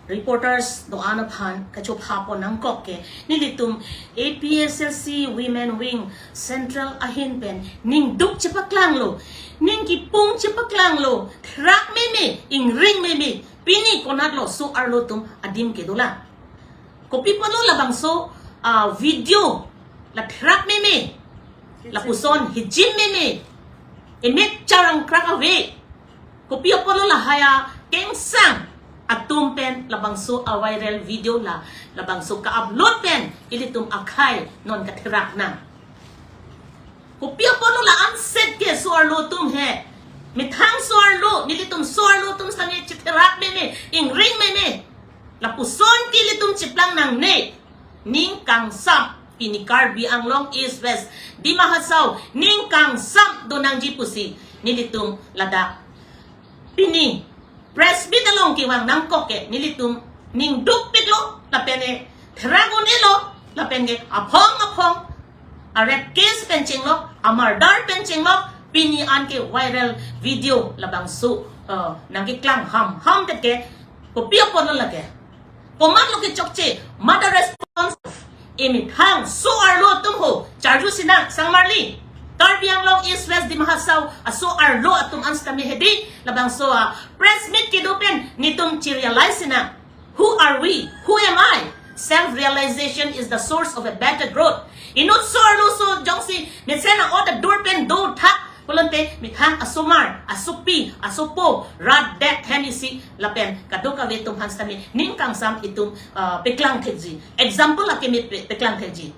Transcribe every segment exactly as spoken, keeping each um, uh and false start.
Reporters do-an aphan kachopha pon nangkok ke, nelitum A P S L C Women Wing Central ahin pen ningduk chepaklanglo, ningkipung chepaklanglo, therak meme, ingring meme, pini konatlo so-arlo atum adim kedolang. Kopi apotlo labangso, ah, video la therak meme, lapuson hijim meme, emek charang krak ave. Kopi apotlo lahai akengsang atum pen labangso a-viral video la, labangso ka-upload pen ilitum akhei non katherak nang. Kopi apotlo la anset ke so-arlo atum he. Methang so-arlo, nelitum so-arlo atum sitame chetherak meme, ingring meme. Lapuson ke ilitum cheplang nangne. Ning kangsam, pini Karbi Anglong East West, Dima Hasao, ning kangsam do nangji pusi nelitum ladak pini press meet along kevang nangkok ke, nelitum ningdukpiklo, lapen ke therak un-elo, lapen ke aphong aphong a-rape case pen chenglok, a-murder pen chenglok, pini anke viral video labangso, eh, nangkeklang hamham det ke, kopi apotlo lake. Komatlo kechokche, mother response, emethang so-arlo atum ho, charju sinang, sangmarli. Karbi Anglong East West Dima Hasao aso-arlo atum an sitame hedi, labangso a-press meet kedo pen nelitum che-realize sinang. Who are we? Who am I? Self-realization is the source of a better growth. Inut so-arlo so jongsi mesen a-ot adur pen dothak pulote methang asomar, asopi, asopo, rat det hen isi lapen kadokave atum aphan sitame ning kangsam itum, ah, peklang thekji. Example akeme pe-, peklang thekji.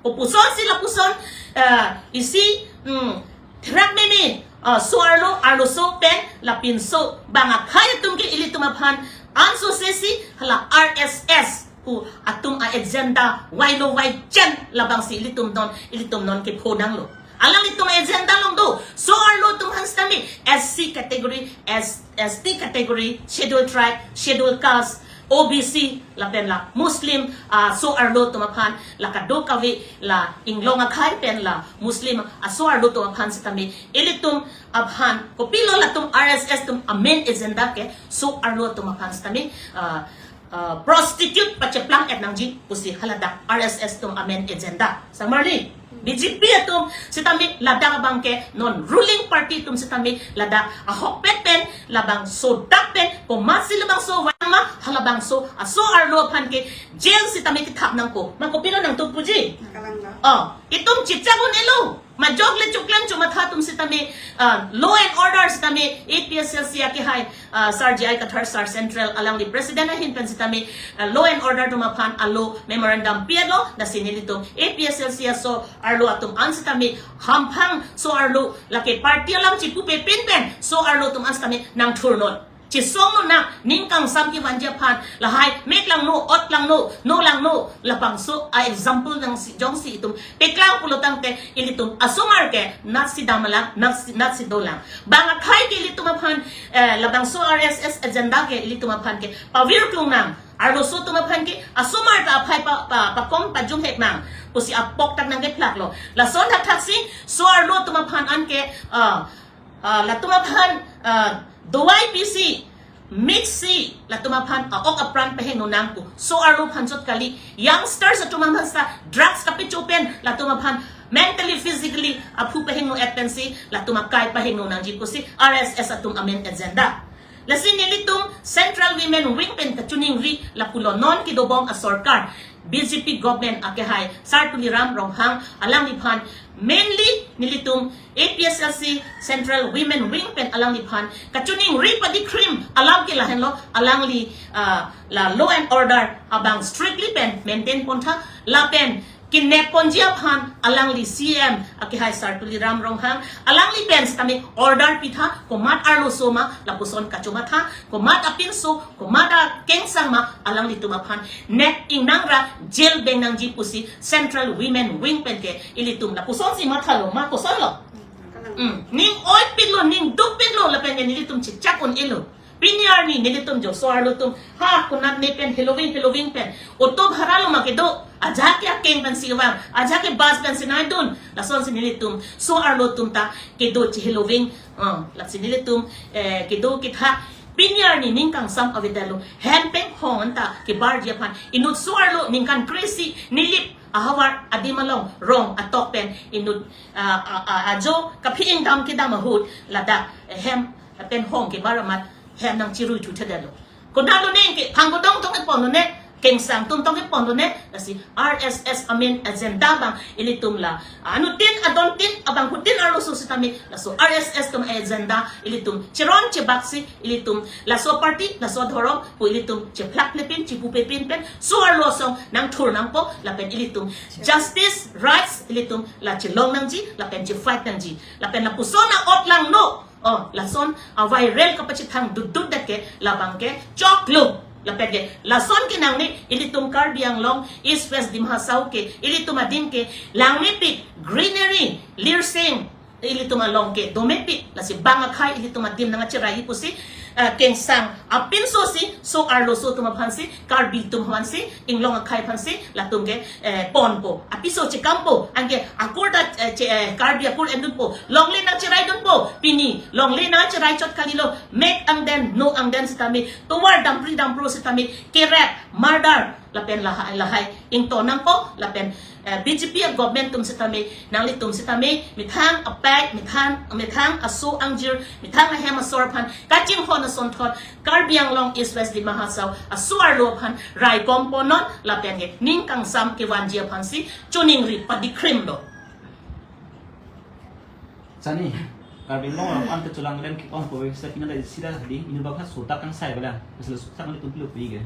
Kopuson si lapuson, ah, isi, hmm, therak meme, ah, so-arlo, arloso pen lapinso bang akhei atum ke ilitum aphan anso sesi hala R S S pu atum a-agenda vailo vaichen labangsi ilitum non, ilitum non kepho nanglo. Alanglitum agenda along do, so-arlo atum aphan sitame S C category, S, S T category, Scheduled Tribe, Scheduled Caste, O B C, lapen la Muslim, ah, so-arlo atum aphan, la kadokave la inglong akhei pen la Muslim aso-arlo atum aphan sitame, ilitum aphan, kopilo latum R S S atum a-main agenda ke, so-arlo atum aphan sitame, ah, ah, prostitute pacheplang-et nangji pusi haladak R S S atum a-main agenda. Sangmarli, B J P atum sitame ladak abang ke non ruling party atum sitame ladak ahokpet pen labangso dak pen komatsi labangso vangma halabangso aso-arlo aphan ke jail sitame kethap nangkok. Ma kopilo nangtup puji? Nakalang da. Oh, itum chechak un-elo. Majok le chuklem chumatha atum sitame, ah, law and order sitame A P S L C akehai, ah, Sar J I Kathar Sar Central alangli president ahin pen sitame, ah, law and order atum aphan alo memorandum pi-etlo, lasi nelitum A P S L C aso-arlo atum an sitame hamphang so-arlo lake party alam chipupe pinpen so-arlo atum an sitame nangthurnon. Chesongnon nang, ning kangsam kevanji aphan, lahai mek langno, ot langno, no langno, labangso a-example nangsi, jongsi itum peklang pulo tangte ilitum asomar ke natsi dam lang, natsi, natsi dolang. Bang akhei ke ilitum aphan, eh, labangso R S S agenda ke ilitum aphan ke pavirklung nang. Arloso atum aphan ke asomar ta aphai pa, pa, pakom pajumhek nang pusi apok tak nangkephlaklo. Lason thakthak si so-arlo atum aphan anke, ah, ah, latum aphan, ah, dawai pisi, mix si, latum aphan a-ok apran pahingno nang pu so-arlo aphan chot kali. Youngsters atum aphan sa drugs kapecho pen latum aphan mentally, physically aphu pahingno-et pensi latum akai pahingno nangji pusi R S S atum a-main agenda. Lasi nelitum Central Women Wing pen kachiningri lapulo, non kedobom asorkar, B J P government akehai Sar Tuliram Ronghang alangliphan, mainly nelitum A P S L C Central Women Wing pen alangliphan kachiningri padikrim alam ke lahenlo, alangli, ah, la law and order abang strictly pen maintain pontha, lapen kinep ponji aphan alangli C M akehai Sar Tuliram Ronghang alangli pen sitame order pitha, komat arloso ma lapuson kachomatha, komat apinso, komat akengsang ma alanglitum aphan nep ingnangra, jail beng nangji pusi Central Women Wing pen ke ilitum lapuson si mathalo, ma kosonlo? Hmm. Ning oipiklo, ning dukpiklo, lapen ke nelitum chechak un-elo. Pini arni nelitum jo so-arlo atum, ha, konat ne pen heloving, heloving pen auto bhara lo ma kedo, ajahak ke akeng pensi vang, ajahak ke bus pensi naidun. Lasonsi nelitum so-arlo atum ta kedo cheheloving, ah, lasi nelitum, eh, kedo kethak Pini arni ning kangsam avedetlo. Hem penghong anta kebarji aphan. Inut so-arlo ningkan kre-isi Nilip ahavar adim along rong atok pen inut, ah, ah, ah, ajo kaphi-ing dam kedam ahut ladak, eh, hem penghong kebar amat hem nangchirui thuthedetlo. Konatlo ne ke phanggodong tong keponlo ne, kengsang atum tong keponlo ne, lasi R S S amen agenda abang ilitum la anuttin adontin abangphutin arloso sitame, laso R S S atum agenda ilitum cheron chebaksi, ilitum laso party, laso dhorom pu ilitum chephlak lepin, chipu pepin pen, so-arlo asong nangthur nangpo, lapen ilitum justice, rights ilitum la chelong nangji, lapen chefight nangji, lapen lapuson a-ot langno. Oh, lason a-viral kapachethang dutdut det ke labang ke choklo. Lapen ke lason ke nangne ilitum Karbi Anglong, East West Dima Hasao ke ilitum adim ke langmepik, greenery, lirseng ilitum along ke domepik, lasi bang akhei ilitum adim nangcheraiji pusi, eh, kengsang apinso si, so-arloso atum aphansi, Karbi atum aphansi, inglong akhei aphansi latum ke, eh, ponpo, apiso chekampo, anke akur ta, eh, che-, eh, Karbi akur endunpo, longle nangcheraidunpo, pini longle nangcheraichot kalilo, mek angden, no angden sitame, tovar dampri dampro sitame, kerep, murder, lapen lahai lahai ingto nangpo, lapen, eh, B J P a-government atum sitame, nanglitum sitame, methang apei, methang, methang aso angjir, methang ahem asor aphan kachinghon asonthot, Karbi Anglong, East West Dima Hasao aso-arlo aphan raikom ponnon, lapen ke ning kangsam kevanji aphansi choningri padikrimlo. Sani, Karbi Anglong along ante chulang rem kipong po, sa pina da sida di, ini bakha sotak kangsai bala, asal sotak ni tumpilo pi ke.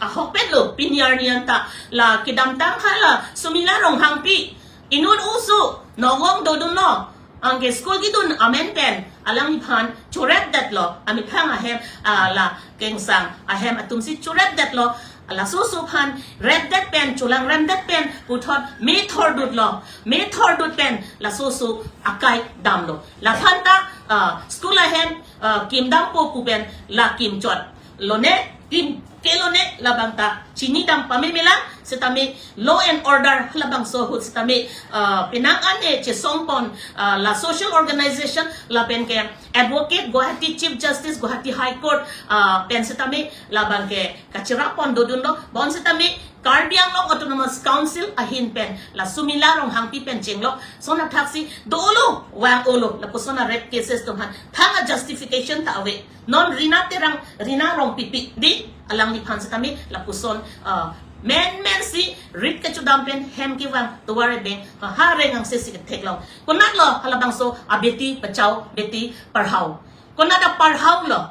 Ahokpetlo, pini arni anta la kedamtang hala Sumila Ronghangpi, inut oso nogong dodunlo, anke school kedun amen pen alangliphan chorepdetlo, amethang ahem, ah, la kengsang ahem atumsi chorepdetlo, laso oso aphan repdet pen, chulang remdet pen puthot me thordutlo, me thordut pen laso oso akai damlo. Laphanta, ah, school ahem, ah, kim dampo pu pen la kimchot lone, kim kelone, labang ta chinidam pamemela, sitame law and order halabangso ahut sitame, ah, penang an-e chesongpon, ah, la social organization lapen ke advocate Guwahati, Chief Justice Guwahati High Court, ah, pen sitame labang ke kachirapon dodunlo, bonsitame Karbi Anglong Autonomous Council ahin pen la Sumila Ronghangpi pen chenglok, lason athaksi dolo, vang-olo, lapuson a-rape cases atum aphan thang a-justification ta ave. Non Rina Terang, Rina Rongpipi di, alangliphan sitame lapuson, ah, menmensi rit kachudam pen hem kevang tovar ebeng, ha, ha reng angse si ketheklong. Konatlo halabangso a-beti bachao, beti parhao? Konat a-parhao lo?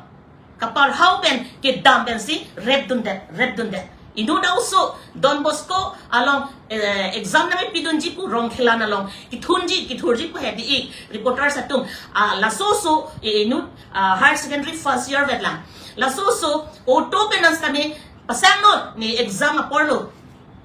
Kaparhao pen kedam pensi repdundet, repdundet. Inut oso Don Bosco along, eh, exam nangpidunji pu Rongkhelan along kithunji, kithurji pu hedi-ik reporters atum, ah, laso oso, eh, inut, ah, higher secondary first year vetlang. Laso oso auto pen nangstame pasang non, ne exam aporlo.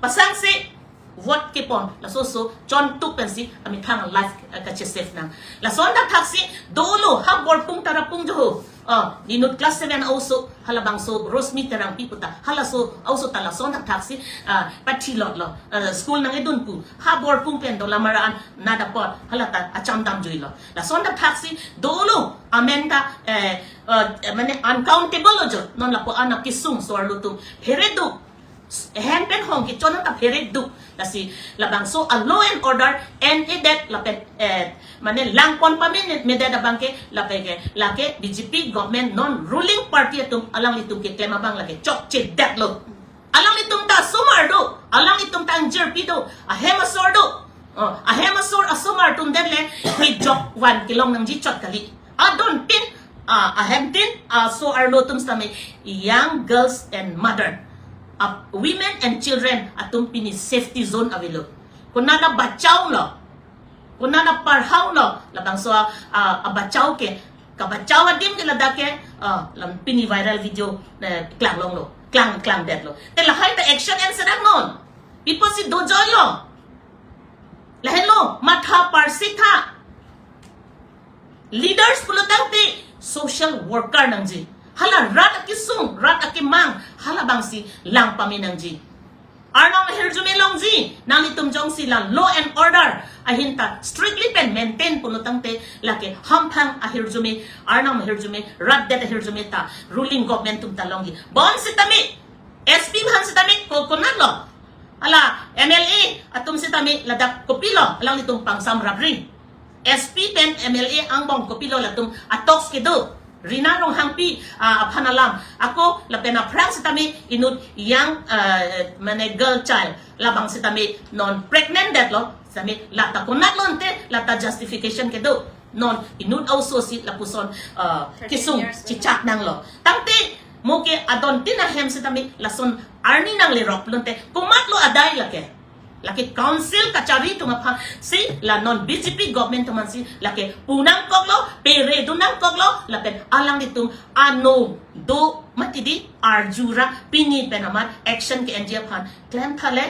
Pasangse vote kepon, laso oso chontuk pensi amethang life, eh, kache-save nang. Lason dak thaksi dolo, ha Borpung Tarapung jo ho. Ah, inut class seven oso, halabangso Rosmi Terangpi puta, halaso oso ta lason dak thaksi, ah, pathilotlo, ah, school nangkedun pu. Ha Borpung pen Dolamara an nat apot, halata acham damjuilo. Lason dak thaksi dolo, amen ta, eh, eh, mane uncountable lo jo, non lapu-an akesung so-arlo atum phereduk, hem penghong kechon ta phereduk. Lasi labangso a-law and order en-edet lapen, eh, mane langpon pame ne medet abang ke, lapen ke lake B J P government, non ruling party atum alanglitum keklem abang lake chokchedetlo. Alanglitum ta asomar do, alanglitum ta angjirpi do, ahem asor do. Oh, ahem asor asomar atum det le, kejok van kelong nangji chot kali. Adontin, ah, ahemtin, ah, so-arlo atum sitame, young girls and mother, ah, women and children atum pini safety zone avelo. Konat a-bachao lo, konat a-parhao lo, labangso, ah, ah, bachao ke, kabachao adim ke ladak ke, ah, lam pini viral video, eh, klanglonglo, klang, klangdetlo. Te lahai ta action en sedak non. People si dojoilo. Lahenlo, matha parsik tha. Leaders pulotangte social worker nangji. Hala rat akesung, rat akemang, halabangsi lang pame nangji. Arnam ahirjume longji, nanglitum jongsi la law and order ahin ta strictly pen maintain pulo tangte lake hamphang ahirjume, Arnam ahirjume, rat det ahirjume ta ruling government atum ta longji. Bonsitame S P aphan sitame ko konatlo? Hala M L A atum sitame ladak kopilo alanglitum pangsam rapri? S P pen M L A angbong kopilo latum a-talks kedo? Rina Ronghangpi, ah, aphan alam. Ako lapen aphrang sitame inut young, ah, mane girl child labang sitame non pregnant detlo. Sitame lata konatlo ante, lata justification kedo? Non inut a-oso si lapuson, ah, thirteen kesung years chechak nanglo. Tangte mo ke adon tin ahem sitame lason arni nanglerok pulote komatlo adai lake? Lake council kachari atum aphan si la non B J P government atum aphan si lake pu nangkoklo, peredun nangkoklo, lapen alanglitum ano do mati di arjura pini pen amat action ke-enji aphan klemtha le?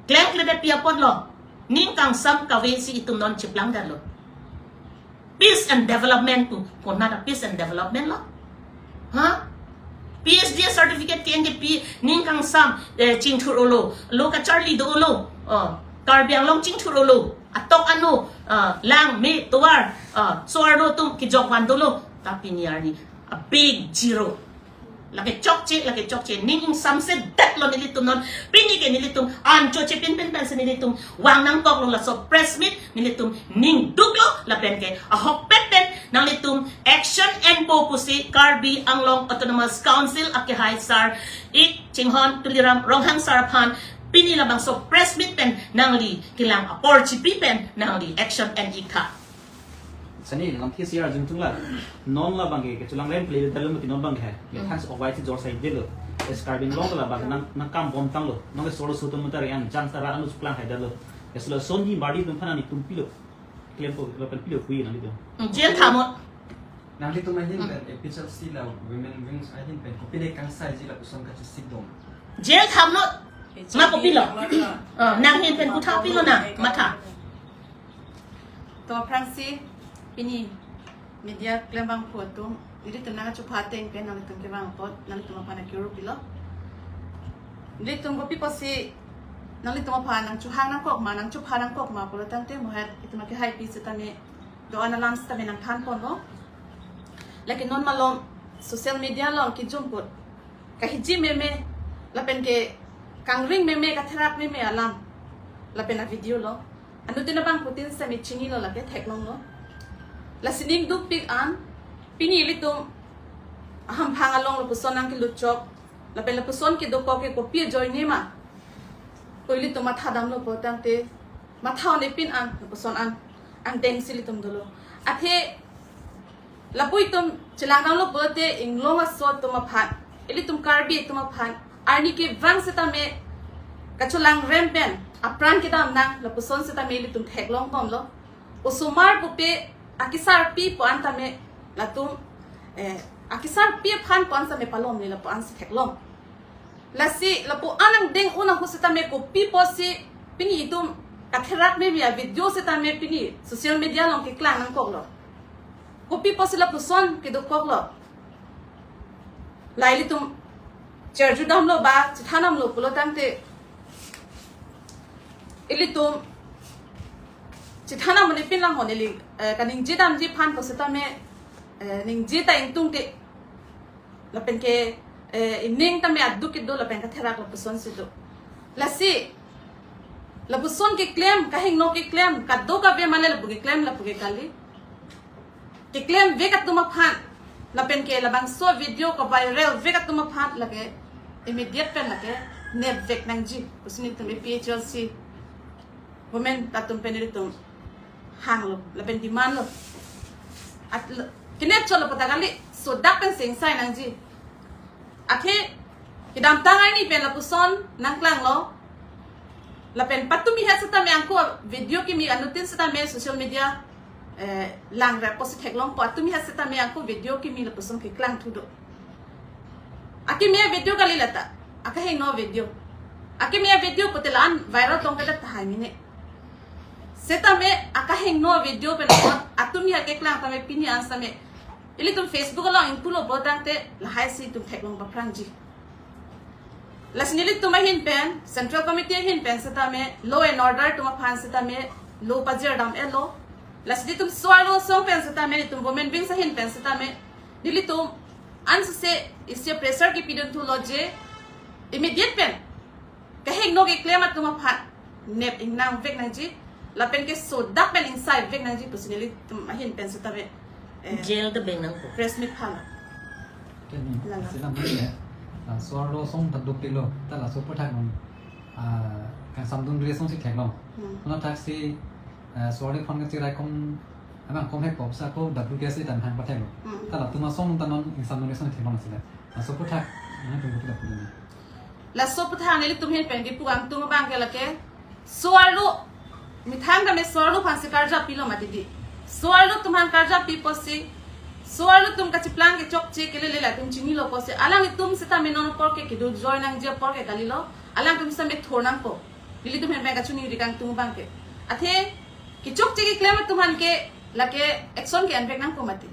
Klemkledet pi apotlo? Ning kangsam kave si itum non chiplang detlo. Peace and development pu konat a-peace and development lo? Ha? P H D certificate ke-en ke pi ning kangsam, eh, chingthur-olo, lo kacharli do-olo, oh, Karbi Anglong chingthur-olo, atok ano, ah, lang me tovar, ah, so-arlo atum kejok van dolo, ta pini arni a big zero. Lake chokche, lake chokche. Ning ingsamse detlo nelitum non. Pini ke nelitum ancho chepin pen pen si nelitum vang nangkoklo laso press meet, nelitum ning duklo lapen ke ahokpet pen nanglitum action enpo pusi Karbi Anglong Autonomous Council akehai sar ik chinghon Tuliram Ronghang sar aphan pini labangso press meet pen nangli kelang apor chipi pen nangli action en ik tha. Sani, lamthe si arjun tungla. Non labang ke, kechelang rem play dalo mati non abang ke. Hmm. Thanks of why si jor sai delo. Es Karbi Anglong labang nang, nangkam bom tanglo. Non ke solo sutum mutar yang jang tara anu chuklang hai dalo. Es lo son di body atum aphan nangtum pilo. Klempo, lapen pilo kui nanglitum. Hmm, jail tha mo. Nanglitum ahin Hmm. pen, A P H L C la women wings ahin pen, kopine kangsaiji lapuson kachesik dong? Jail tha mo. Ma kopilo? Ah, nanghin pen kutha pilo na, matha. To aphrangsi pini media klembangpo atum, nelitum nangchupha ateng pen nanglitum kevang apot nanglitum aphan akiru pilo. Nelitum kopi pusi nanglitum aphan nangchuhang nangkok ma, nangchupha nangkok ma pulo tangte mohet itum akehaipi sitame do-an alam sitame nangthan ponlo. Lake non malom social media along kijum put kahiji meme lapen ke kangring meme, katherak meme alam lapen a-video lo. Anuttin abangphutin semi chinilo lake theklonglo. Lasi ning dukpik an pini ilitum ahamphang along lapuson nangkelutchok lapen lapuson kedokok ke kopi ajoine ma ko ilitum matha damlo pulo tangte matha un-epin an lapuson an angdeng si ilitum dolo. Athe lapu itum chelang damlo pulote inglong aso atum aphan, ilitum Karbi atum aphan arni kevang sitame kachelang rem pen apran kedam nang lapuson sitame ilitum theklong bomlo. Osomar pupe akesarpi pu an tame latum, eh, akesarpi aphan pu an tame palomle lapu an si theklong. Lasi lapu an angdeng un ahut sitame kopi pusi pini itum katherak meme a-video sitame pini social media along keklang nangkoklo? Kopi pusi lapuson kedokoklo? La ilitum cherju damlo ba chethan damlo pulo tangte ilitum chethan dam un-epin lang ho neli, eh, kaningje damji aphan ko sitame, eh, ningje ta ingtungte lapen ke, eh, ining tame aduk kedo lapen katherak lapuson si do. Lasi lapuson keklem, kahingno keklem, kadokave mane lapu keklem, lapu ke kali. Keklem vek atum aphan lapen ke labangso video ko viral vek atum aphan lake immediate pen lake nep vek nangji pusi nelitum A P H L C women atum pen nelitum hanglo lapen demand lo. At lo, kenep chotlo pu ta kali, sodak pen singsai nangji. Athe kedamtang arni pen lapuson nangklanglo. Lapen patumi het sitame angko video kimi anuttin sitame social media, eh, langrap pusi theklongpo, atumi het sitame angko video kimi lapuson keklang thu do. Akimi a-video kali lata, akahingno video. Akimi a-video pute la-an viral tong kedet tahai mine. Sitame akahingno video pen apot atumi akeklang tame pini an sitame ilitum Facebook along ingpulo pulo tangte lahai si itum theklong paphrangji. Lasi nelitum ahin pen, Central Committee ahin pen setame, law and order atum aphan setame, law pajir dam-etlo. Lasi nelitum so-arlo asong pen setame, nelitum women wings ahin pen setame, nelitum ansose isi pressure kipidun thulo je, immediate pen kahingno keklem atum aphan nep ingnang vek nangji, lapen ke sodak pen ingsai vek nangji pusi nelitum ahin pen setame, eh, jail ta beng nangpo. Press meet phan. Kini, lala. Sila mane, ah, so-arlo asong ta dopiklo, ta laso aphuthak non, ah, kasamdun dri asong si theklong. Hmm. Konat thaksi, ah, so-arlo aphan kachirai kom, abang kom hek pop sa ko W K S A ta thang patheklo. Hmm. Ta latum asong ta non ingsamdun dri asong theklong sila. Laso aphuthak, nangtum kopi lapu dun? Laso aphuthak nelitum ahin pen kipu angtung abang ke lake, so-arlo, methang tame so-arlo aphansi karjapilo mati di. So-arlo atum aphan karjapi pusi, so-arlo atum kachiplang kechokche kelele latum chinilo pusi, alanglitum setame non apor ke kedo joy nangji apor ke kalilo, alangtum setame thor nangpo. Nelitum ahin pen kachiningri kangtung abang ke. Athe, kechokche keklem atum aphan ke, lake action ke-en vek nangpo mati.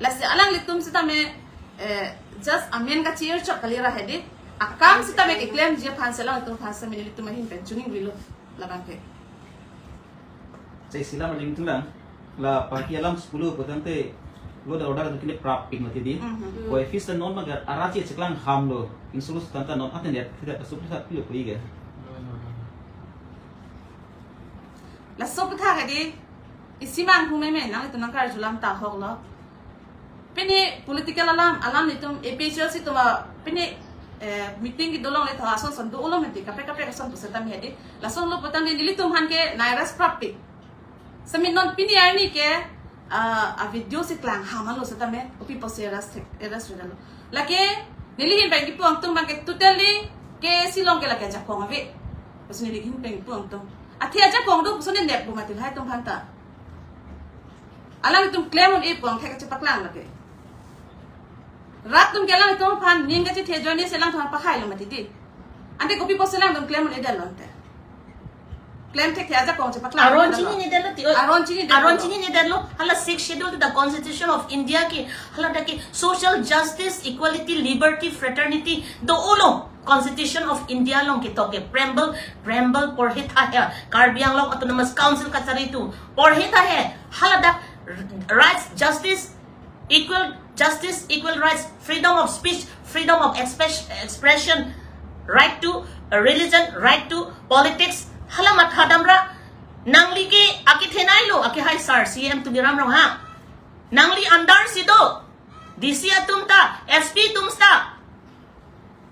Lasi alanglitum setame, eh, just amen kachir chot kali ra hedi. Akam setame keklemji aphan si alanglitum aphan setame nelitum ahin pen chiningrilo labang ke. Chai sila maling tulang. La party alam school ko tangte law and order atum kine prap pik mati di. Mhm. Ko office ta non magar arachi chiklang hamlo. Insulus tanta non atenet tidak pasuk tidak pilo ko iga. Laso aphuthak hedi. Isi mang hu meme nangtum nangkarjulam ta ahoklo. Pini political alam, alam nelitum A P H L C atum a, pini, eh, meeting kedo longle tho ason son do-olo mati, kaprek kaprek ason pusat tame hedi. Lason lo putang di nelitum aphan ke nai-arrest prappi. Semi non pini arni ke, ah, a video si klang hamalo setame, kopi pusi arrest thek, arrest vedetlo. Lake, neli ahin pen kipu angtung abang ke totally ke si along ke lake ajakong ave. Pusi neli ahin pen kipu angtung. Athe ajakong do puson ne neppo mati lahai atum aphan ta. Alangtum klem un-e pu angthek kachepaklang lake. Rat atum ke alangtum aphan ning kachethe ajoine si alangtum aphan pahailo mati di. Ante kopi pusi alangtum klem un-edetlo ante. Klem thekthe ajakong chepaklang. Aron chinine detlo ti, oi. Aron chinine detlo. Aron chinine detlo. Hala Sixth Schedule, the Constitution of India ke, hala dak ke social justice, equality, liberty, fraternity do-olo. Constitution of India along ketok ke preamble, preamble porhi tha he. Karbi Anglong Autonomous Council kachari atum porhi tha he. Hala dak rights, justice, equal justice, equal rights, freedom of speech, freedom of express-, expression, right to, uh, religion, right to politics. Hala matha damra, nangli ke akethe nailo, akehai sar C M Tuliram Ronghang. Nangli under si do, D C atum ta, S P atum ta.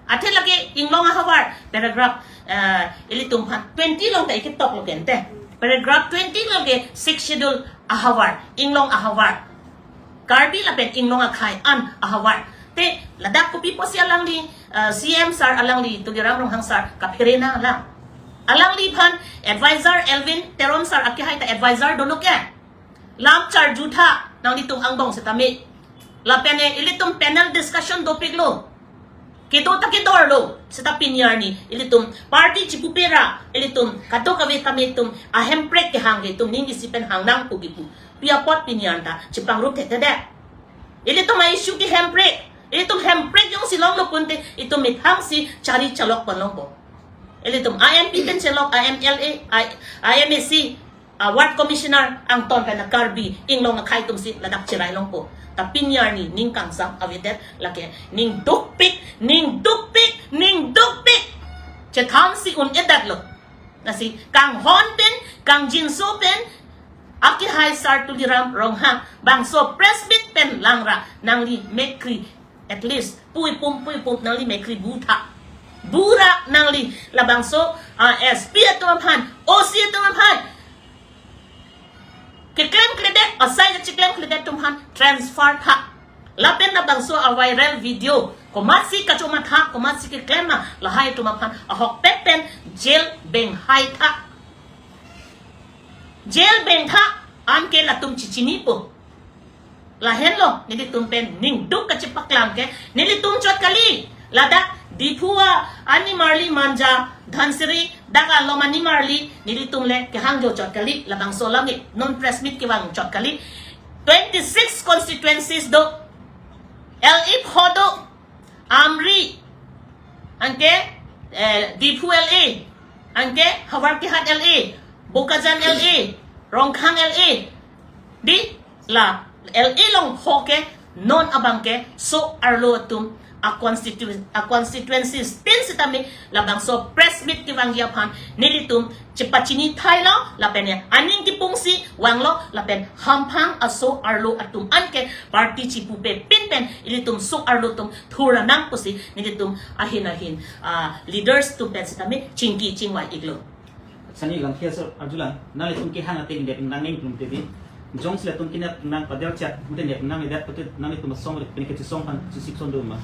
Athe lake inglong ahavar paragraph, eh, ilitum aphan twenty along ta ikitoklo ke ante. Paragraph twenty along ke Sixth Schedule ahavar, inglong ahavar. Karbi lapen inglong akhei an ahavar. Te ladak kopi pusi alangli, eh, C M sar alangli Tuliram Ronghang sar kaphere nang alang. Alangliphan advisor Elwin Teron sar akehai ta advisor dolo ke. Lam charju tha, nanglitum angbong setame. Lapen e ilitum panel discussion dopiklo. Kedo ta kedorlo, seta pini arni ilitum party chipupe ra, ilitum kadokave tame itum ahemprek kehang ke itum ning isi pen hang nangpo kipu. Pi apot pini an ta chepangrup thekthedet. Ilitum a-issue ke hemprek, ilitum hemprek jongsi longlo pute itum methang si chari chalok pon longpo. Ilitum I M P pen chelok, I M L A, I, I M A C, a ward commissioner angton pen a Karbi inglong akhei atum si ladak cherai longpo. Ta pini arni ning kangsam avedet lake ning dukpik, ning dukpik, ning dukpik. Chethan si un-edetlo. Lasi kanghon pen, kangjinso pen, akehai sar Tuliram Ronghang bangso press meet pen langra nangli mekkri, at least pui pum pui pum nangli mekkri bu tha. Bura nangli labangso, ah, S P atum aphan, O C atum aphan keklemkledet, asai kacheklemkledet atum aphan transfer tha. Lapen labangso a-viral video, komatsi kachomatha, komatsi keklem ma, lahai atum aphan ahokpet pen jail benghai tha. Jail bengtha, anke latum chichinipo. Lahenlo, nelitum pen ning duk kachepaklang ke, nelitum chot kali. Ladak Diphu a-nimarli Manja, Dhansiri, dak alom a-nimarli, nelitum le kehangjo chot kali, labangso alam ke, non press meet kevang chot kali. Twenty-six constituencies do, L E pho do, Amri, anke, eh, Diphu L A, anke Howraghat L A, Bokajan L A, Rongkhang L A, di la L A along ho ke non abang ke so arlo atum a constitu-, a constituencies tin sitame labangso press meet kevangji aphan nelitum chepachini thailo lapen ya aning kipungsi vanglo lapen hamphang aso arlo atum anke party chipupe pin pen ilitum so arlo atum thur nang pusi nelitum ahin ahin, ah, leaders atum pen sitame chingki chingvai iklo. Sani lam kia sir arjulang, nanglitum kehang ateng dep nang ning tum tebi. Jongsi latum kinep nang padel chat, mungkin dep nang dep putut nanglitum asong rek pen kechisong pan chisik son duma.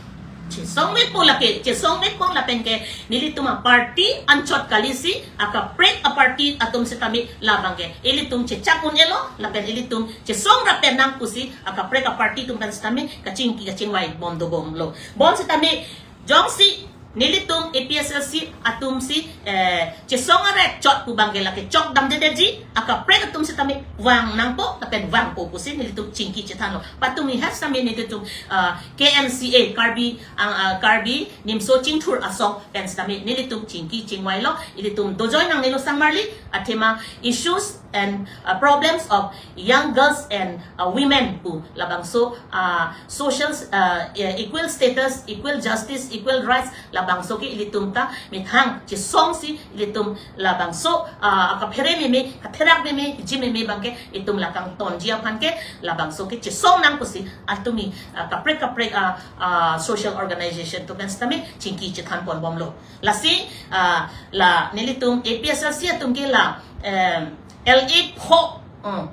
Chesong mepo lake, chesong mepo lapen ke nelitum a party anchot kalisi, akaprek a party atum sitame labang ke ilitum chechak un-elo, lapen ilitum chesong rap pen nang pusi akaprek a party atum pen sitame kachingki kachingvai bom dobomlo. Bom sitame jongsi nelitum A P H L C atum si, eh, chesong arek chot pu abang ke lake chok damdedetji, akaprek atum sitame vang nangpo, lapen vangpo pusi nelitum chingki chethanlo. Patumi hap sitame nelitum, ah, K N C A, Karbi, ang, ah, Karbi Nimso Chingthur Asong pen sitame nelitum chingki chingvailo, ilitum dojoi nangnelo sangmarli, athema issues and, uh, problems of young girls and, uh, women pu labangso, uh, social, uh, equal status, equal justice, equal rights labangso ke ilitum ta methang chesongsi ilitum labangso, uh, kaphere meme, katherak meme, ji meme abang ke itum la kangtonji aphan ke labangso ke chesong nang pusi atumi, uh, kaprek kaprek, uh, uh, social organization atum pen sitame chingki chethan ponbomlo. Lasi, ah, la nelitum A P H L C atum ke la, em, L A pho, um,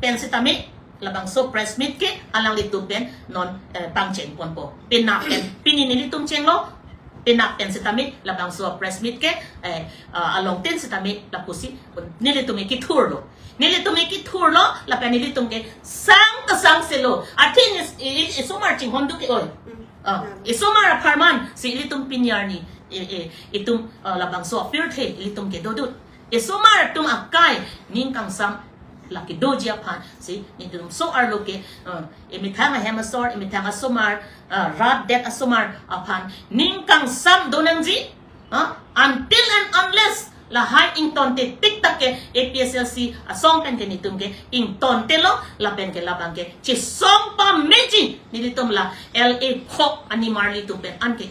pen sitame labangso press meet ke alanglitum pen non, eh, pangcheng ponpo. Penap pen, pini nelitum chenglo, penap pen sitame labangso press meet ke, eh, ah, along tin sitame lapusi nelitum ke kithurlo. Nelitum ke kithurlo, lapen nelitum ke sang ta sang selo. Athe is, i, i, isomar chinghon do ke oi. Ah, isomar apharman si ilitum pini arni, e, e, itum, ah, labangso apirthe ilitum ke dodut. Isomar atum akai ning kangsam lake doji aphan si nelitum so arlo ke, ah, emethang ahem asor, emethang asomar, ah, rat det asomar aphan ning kangsam do nangji, ah, until and unless lahai ingtonte tik tak ke A P H L C asong pen ke nelitum ke ingtontelo lapen ke labang ke chesong pameji nelitum la L A pho animarli atum pen anke.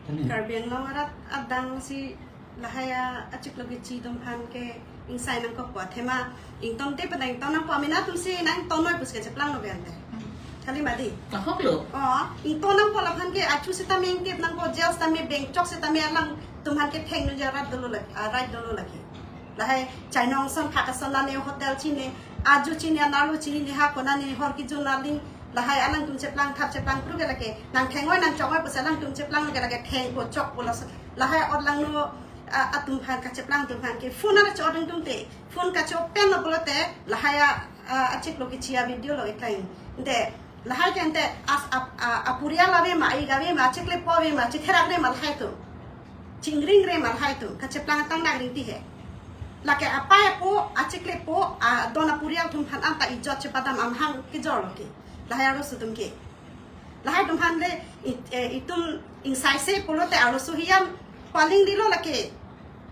Tani. Karbi Anglong arat adang si lahai a achiklo kechi atum aphan ke ingsai nangkokpo athema ingtonte pen ington nangpo amena atum si nangton noi pusi kacheplanglo ke ante. Kali mati. Ahok lo. Oh, ington nangpo laphan ke achu sitame ingtip nangpo, jail sitame bengchok sitame alangtum aphan ke theng nuja rat dolo lake, ah, right dolo lake. Lahai chainong ason phak ason la ne hotel chine, aju chine, anarlo chine, ha konane hor kejun aling, lahai alangtum cheplang thap cheplang pru ke lake, nang theng oi nang chok oi pusi alangtum cheplang ke lake thengpo chokpo laso. Lahai ot langno, ah, atum aphan kacheplang atum aphan ke phone ala chodung dungte, phone kacho pen lo pulote, lahai a, ah, achiklo kechi a video lo iklang. Ante, lahai ke ante as ap, a, apurial ave ma, ik ave ma, chiklepo ave ma, chitherak ave ma lahai atum. Chingring ave ma lahai atum. Kacheplang tang nang ring ti he. Lake apai apo, achiklepo, adon apurial atum aphan anta ijot chepadam amahang kejor lo ke. Lahai arloso atum ke. Lahai atum aphan le, it, eh, itum ingsai se pulote arloso hiam paling dilo lake.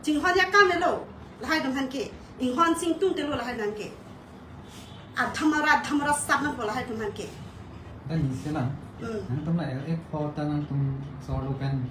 Chinghon ya kam lo. Lahai atum aphan ke. Inghon sing tung telo lahai atum ke. Adhamara, adhamara sab nangpo lahai atum aphan ke. Dan ni sila. Hmm. Nangtum la L A pho ta nangtum so arlo pen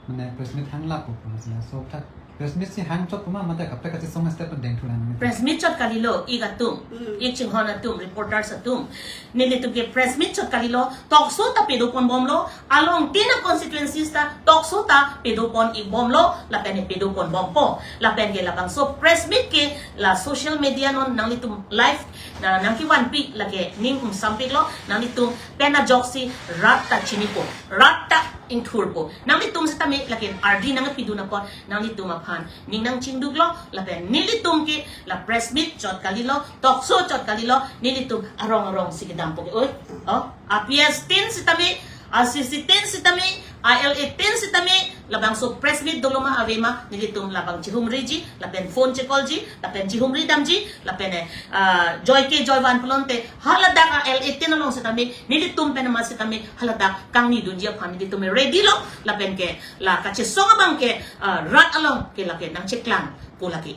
mane press meet hang lapo pu sila. So ta press meet si hang chot pu ma mate kaprek kachesong step pen dengthu nang. Press meet chot kalilo, ik atum, hmm, ik chinghon atum, reporters atum. Nelitum ke press meet chot kalilo, talk show ta pedo ponbomlo, along tin a constituencies ta talk show ta pedo pon ikbomlo, lapen pedo ponbompo, lapen ke labangso press meet ke la social media non nanglitum live, na nangkevanpi lake ning ingsampiklo, nanglitum pen ajoksi rat ta chinipo, rat ta ingthurpo, nanglitum sitame lake ardi nangpidun apot, nanglitum aphan ning nangchingduklo, lapen nelitum ke la press meet chot kalilo, talk show chot kalilo, nelitum arong arong si kedampo ke oi. Oh, a P S tin sitame, a C C tin sitame, A L eighteen sitame labangso press meet dolo ma ave ma, nelitum labang chihumriji, lapen phone chekolji, lapen chihumri damji, lapen eh, ah, joike joivan pulote haladak A L eighteen along sitame, nelitum pen ma sitame haladak kangni dunji aphan nelitum ready lo, lapen ke la kachesong abang ke ah, rat along ke lake nangcheklang pu lake.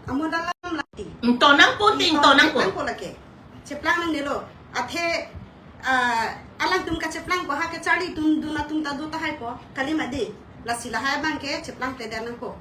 Amo dalam lati. Ingtonang pu, ingtonang pu. Cheplang pu lake. Cheplang nangnelo. Athe ah, alangtum kacheplangpo, ha kacharli atum dun atum ta do tahaipo. Kali mati. Lasi lahai abang ke cheplang klemdet nangpo.